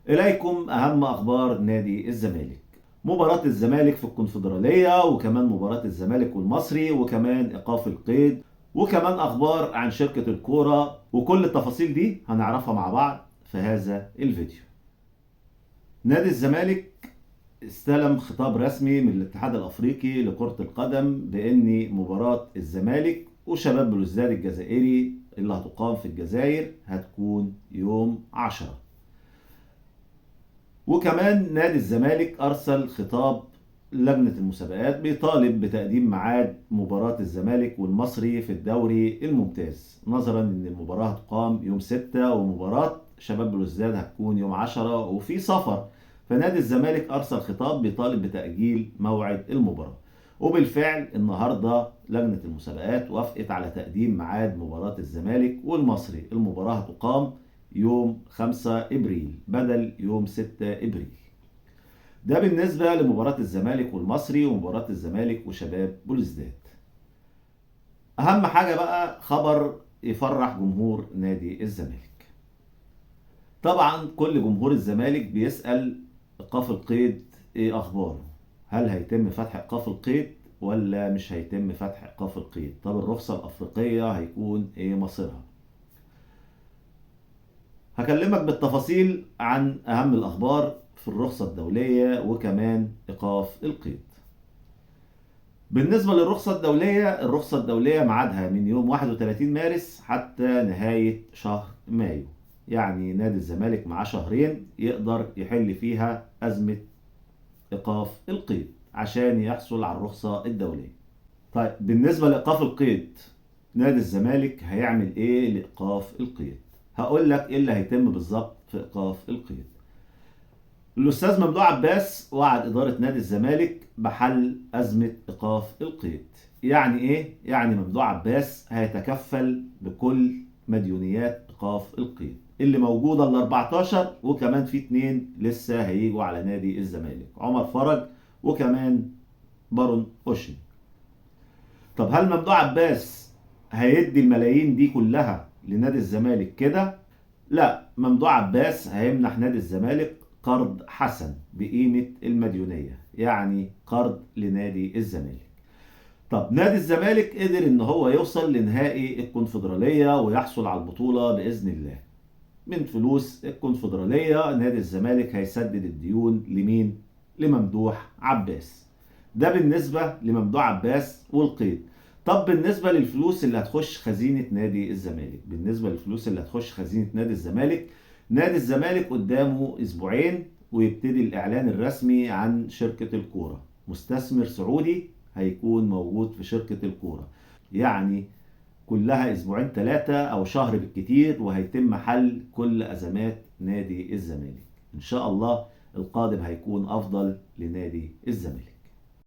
إليكم أهم أخبار نادي الزمالك. مباراة الزمالك في الكونفدرالية، وكمان مباراة الزمالك والمصري، وكمان إيقاف القيد، وكمان أخبار عن شركة الكورة، وكل التفاصيل دي هنعرفها مع بعض في هذا الفيديو. نادي الزمالك استلم خطاب رسمي من الاتحاد الأفريقي لكرة القدم بأن مباراة الزمالك وشباب بلوزداد الجزائري اللي هتقام في الجزائر هتكون يوم 10. وكمان نادي الزمالك أرسل خطاب لجنة المسابقات بيطالب بتقديم ميعاد مباراة الزمالك والمصري في الدوري الممتاز، نظرا ان المباراة هتقام يوم 6 ومباراة شباب بلوزداد هتكون يوم 10 وفي سفر. فنادي الزمالك أرسل خطاب بيطالب بتأجيل موعد المباراة، وبالفعل النهاردة لجنة المسابقات وافقت على تقديم ميعاد مباراة الزمالك والمصري. المباراة هتقام يوم 5 إبريل بدل يوم 6 إبريل. ده بالنسبة لمباراة الزمالك والمصري ومباراة الزمالك وشباب بلوزداد. أهم حاجة بقى خبر يفرح جمهور نادي الزمالك. طبعا كل جمهور الزمالك بيسأل إيقاف القيد إيه أخباره؟ هل هيتم فتح إيقاف القيد ولا مش هيتم فتح إيقاف القيد؟ طب الرخصة الأفريقية هيكون إيه مصيرها؟ هكلمك بالتفاصيل عن أهم الأخبار في الرخصة الدولية وكمان إيقاف القيد. بالنسبة للرخصة الدولية، الرخصة الدولية ميعادها من يوم 31 مارس حتى نهاية شهر مايو، يعني نادي الزمالك معاه شهرين يقدر يحل فيها أزمة إيقاف القيد عشان يحصل على الرخصة الدولية. طيب بالنسبة لإيقاف القيد، نادي الزمالك هيعمل إيه لإيقاف القيد؟ هقول لك إيه اللي هيتم بالظبط في إيقاف القيد. الأستاذ ممدوح عباس وعد إدارة نادي الزمالك بحل أزمة إيقاف القيد. يعني إيه؟ يعني ممدوح عباس هيتكفل بكل مديونيات إيقاف القيد اللي موجودة ال 14، وكمان في 2 لسه هيجوا على نادي الزمالك، عمر فرج وكمان بارون أوشن. طب هل ممدوح عباس هيدي الملايين دي كلها لنادي الزمالك كده؟ لا، ممدوح عباس هيمنح نادي الزمالك قرض حسن بقيمة المديونية، يعني قرض لنادي الزمالك. طب نادي الزمالك قدر ان هو يوصل لنهائي الكونفدرالية ويحصل على البطولة بإذن الله. من فلوس الكونفدرالية نادي الزمالك هيسدد الديون لمين؟ لممدوح عباس. ده بالنسبة لممدوح عباس والقيد. طب بالنسبة للفلوس اللي هتخش خزينة نادي الزمالك، بالنسبة للفلوس اللي هتخش خزينة نادي الزمالك، نادي الزمالك قدامه أسبوعين ويبتدي الإعلان الرسمي عن شركة الكورة. مستثمر سعودي هيكون موجود في شركة الكورة، يعني كلها أسبوعين 3 أو شهر بالكتير وهيتم حل كل أزمات نادي الزمالك. إن شاء الله القادم هيكون أفضل لنادي الزمالك.